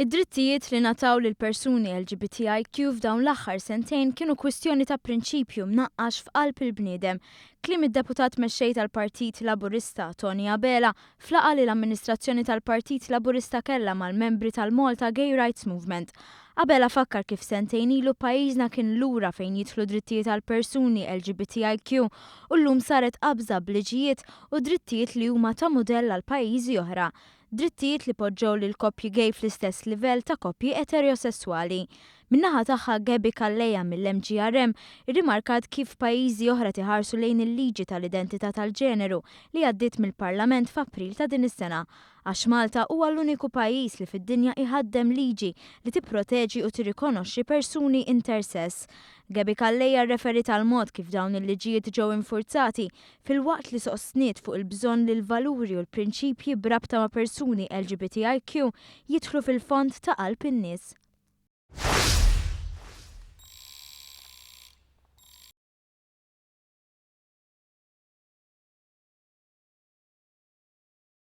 Id-drittijiet li ngħataw lill-persuni LGBTIQ f'dawn l-aħħar sentejn kienu kwistjoni ta' prinċipju mnaqqax f'qalb il-bniedem. Kliem id-Deputat Mexxej tal-Partit Laburista, Tony Abela, f'laqgħa li l-amministrazzjoni tal-Partit Laburista kellha mal-membri tal-Malta Gay Rights Movement. Abela fakkar kif sentejn ilu pajjiżna kien lura fejn jidħlu drittijiet għall-persuni LGBTIQ u llum saret qabża b'liġijiet u drittijiet li huma ta' mudell għal pajjiżi oħra. Drittijiet li poġġew lill-koppji gay fl-istess livell ta' koppji eterosesswali. Min-naħa tagħha Gaby Calleja mill-MGRM irrimarkat kif pajjiżi oħra qed iħarsu lejn il-liġi tal-identità tal-ġeneru li għaddiet mill-Parlament f'April ta' din is-sena għax Malta huwa l-uniku pajjiż li fid-dinja iħaddem liġi li tipproteġi u tirrikonoxxi persuni intersess. Gaby Calleja rreferiet għall-mod kif dawn il-liġijiet ġew infurzati filwaqt li sostniet fuq il-bżonn li l-valuri u l-prinċipji b'rabta ma' persuni LGBTIQ jidħlu fil-fond ta' qalb in-nies.